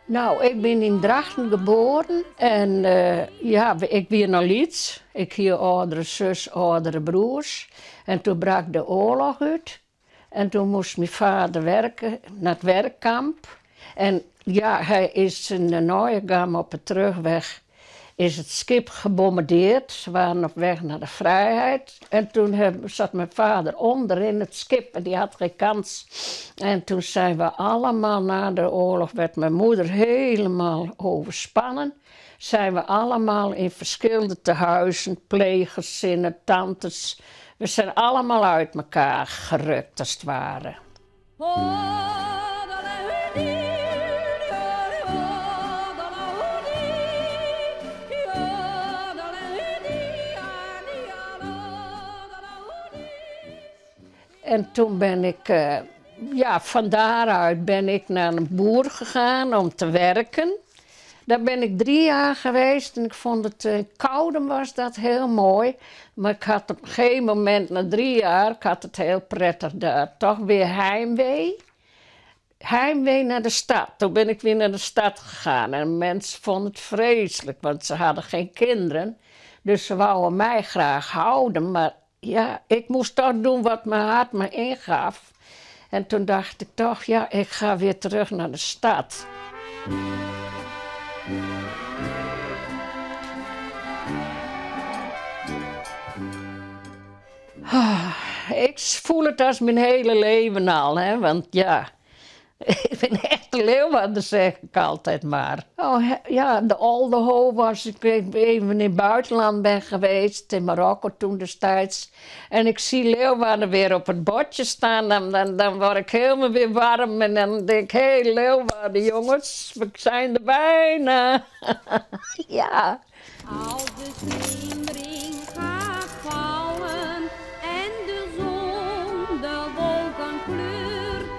Nou, ik bin yn Drachten geboren en ja, ik wie noch lyts. Ik hie âldere sus, âldere broers. En toen brak de oarloch út. En toen moast myn vader werke, nei it werkkamp. En ja, hy is yn de Neuengamme op de terugweg is it skip gebombardeerd. Se waren op weg naar de vrijheid. En toen zat mijn vader onder in het skip en die had geen kans. En toen zijn we allemaal na de oorlog, werd mijn moeder helemaal overspannen. Zijn we allemaal in verschillende tehuizen, pleeggezinnen, tantes. We zijn allemaal uit elkaar gerukt als het ware. En toen ben ik, ja, van daaruit ben ik naar een boer gegaan om te werken. Daar ben ik 3 jaar geweest en ik vond het, Koudum was dat heel mooi. Maar ik had op een gegeven moment, na 3 jaar, ik had het heel prettig daar, toch weer heimwee. Heimwee naar de stad. Toen ben ik weer naar de stad gegaan en mensen vonden het vreselijk, want ze hadden geen kinderen. Dus ze wouden mij graag houden, maar ja, ik moest toch doen wat mijn hart me ingaf. En toen dacht ik toch, ja, ik ga weer terug naar de stad. Ik voel het als mijn hele leven al, hè, want ja, ik ben echt een Leeuwarder, zeg ik altijd maar. Oh, ja, de Oldehove, als ik even in het buitenland ben geweest, in Marokko toen destijds. En ik zie Leeuwarden weer op het bordje staan, dan word ik helemaal weer warm. En dan denk ik, hé, hey, Leeuwarden jongens, we zijn er bijna. Ja. Als de schemering gaat vallen en de zon de wolken kleurt,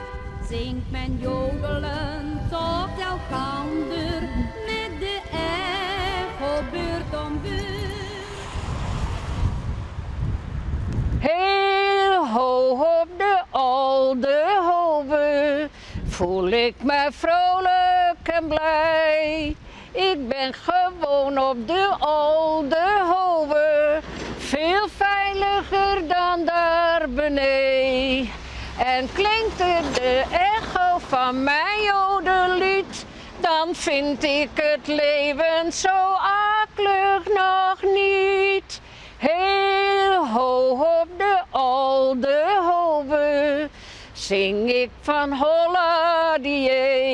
zingt men jodelend tot elkander met de echo beurt om beurt. Heel hoog op de Oldehove voel ik me vrolijk en blij. Ik ben gewoon op de Oldehove, veel veiliger dan daar beneden. En klinkt er de echo van mijn jodellied, dan vind ik het leven zo akelig nog niet. Heel hoog op de Oldehove zing ik van Holladier.